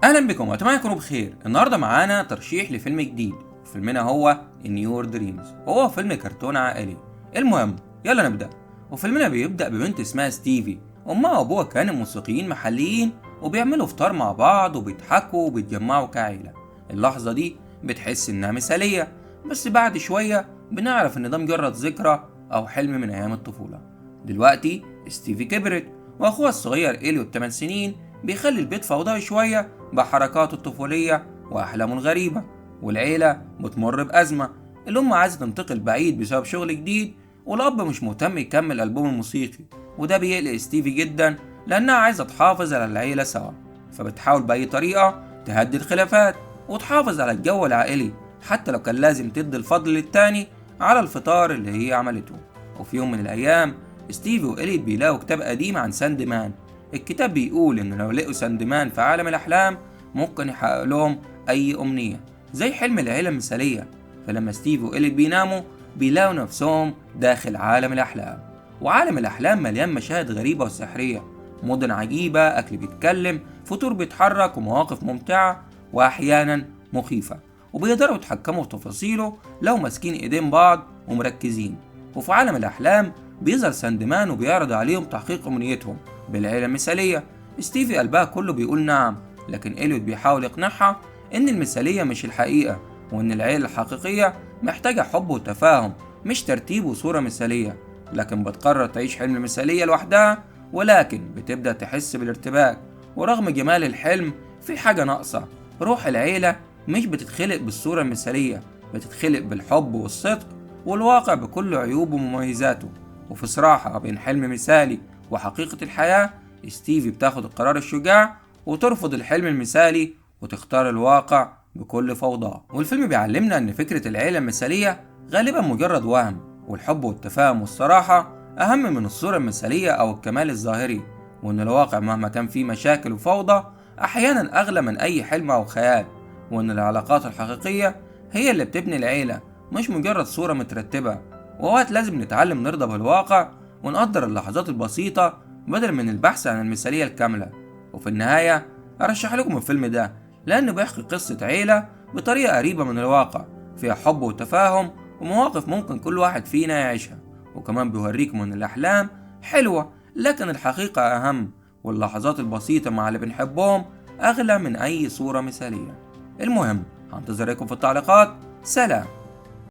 اهلا بكم واتمنى تكونوا بخير. النهارده معانا ترشيح لفيلم جديد، فيلمنا هو In Your Dreams، وهو فيلم كرتون عائلي. المهم يلا نبدا. وفيلمنا بيبدا ببنت اسمها ستيفي، امها وابوها كانوا موسيقيين محليين وبيعملوا فطار مع بعض وبيضحكوا وبيتجمعوا كعيله. اللحظة دي بتحس انها مثاليه، بس بعد شوية بنعرف ان ده مجرد ذكرى او حلم من ايام الطفولة. دلوقتي ستيفي كبرت، واخوها الصغير إليوت 8 سنين بيخلي البيت فوضوي شوية بحركاته الطفولية وأحلامه الغريبة. والعيلة بتمر بأزمة، الأم عايزة تنتقل بعيد بسبب شغل جديد، والأب مش مهتم يكمل ألبومه الموسيقي، وده بيقلق ستيفي جدا لأنها عايزة تحافظ على العيلة سوا. فبتحاول بأي طريقة تهدي الخلافات وتحافظ على الجو العائلي، حتى لو كان لازم تدي الفضل للتاني على الفطار اللي هي عملته. وفي يوم من الأيام ستيفي وإليوت بيلاقوا كتاب قديم عن ساندمان. الكتاب بيقول إن لو لقوا ساندمان في عالم الأحلام ممكن يحقق لهم أي أمنية، زي حلم العيلة المثالية. فلما ستيفي وإليوت بيناموا بيلاقوا نفسهم داخل عالم الأحلام، وعالم الأحلام مليان مشاهد غريبة وسحرية، مدن عجيبة، أكل بيتكلم، فطور بيتحرك، ومواقف ممتعة وأحيانا مخيفة. وبيقدروا يتحكموا في تفاصيله لو ماسكين إيدين بعض ومركزين. وفي عالم الأحلام بيظهر ساندمان وبيعرض عليهم تحقيق أمنيتهم بالعيلة المثالية. ستيفي قلبها كله بيقول نعم، لكن إليوت بيحاول يقنعها إن المثالية مش الحقيقة، وإن العيلة الحقيقية محتاجة حب وتفاهم مش ترتيب وصورة مثالية. لكن بتقرر تعيش حلم المثالية لوحدها، ولكن بتبدأ تحس بالارتباك. ورغم جمال الحلم في حاجة ناقصة، روح العيلة مش بتتخلق بالصورة المثالية، بتتخلق بالحب والصدق والواقع بكل عيوبه ومميزاته. وفي صراحة بين حلم مثالي وحقيقة الحياة، ستيفي بتاخد القرار الشجاع وترفض الحلم المثالي وتختار الواقع بكل فوضى. والفيلم بيعلمنا ان فكرة العيلة المثالية غالبا مجرد وهم، والحب والتفاهم والصراحة اهم من الصورة المثالية او الكمال الظاهري، وان الواقع مهما كان فيه مشاكل وفوضى احيانا اغلى من اي حلم او خيال، وان العلاقات الحقيقية هي اللي بتبني العيلة مش مجرد صورة مترتبة. وأوقات لازم نتعلم نرضى بالواقع ونقدر اللحظات البسيطة بدل من البحث عن المثالية الكاملة. وفي النهاية أرشح لكم الفيلم ده لأنه بيحكي قصة عيلة بطريقة قريبة من الواقع، فيها حب وتفاهم ومواقف ممكن كل واحد فينا يعيشها، وكمان بيوريكم إن الأحلام حلوة لكن الحقيقة أهم، واللحظات البسيطة مع اللي بنحبهم أغلى من أي صورة مثالية. المهم هنتظركم في التعليقات. سلام.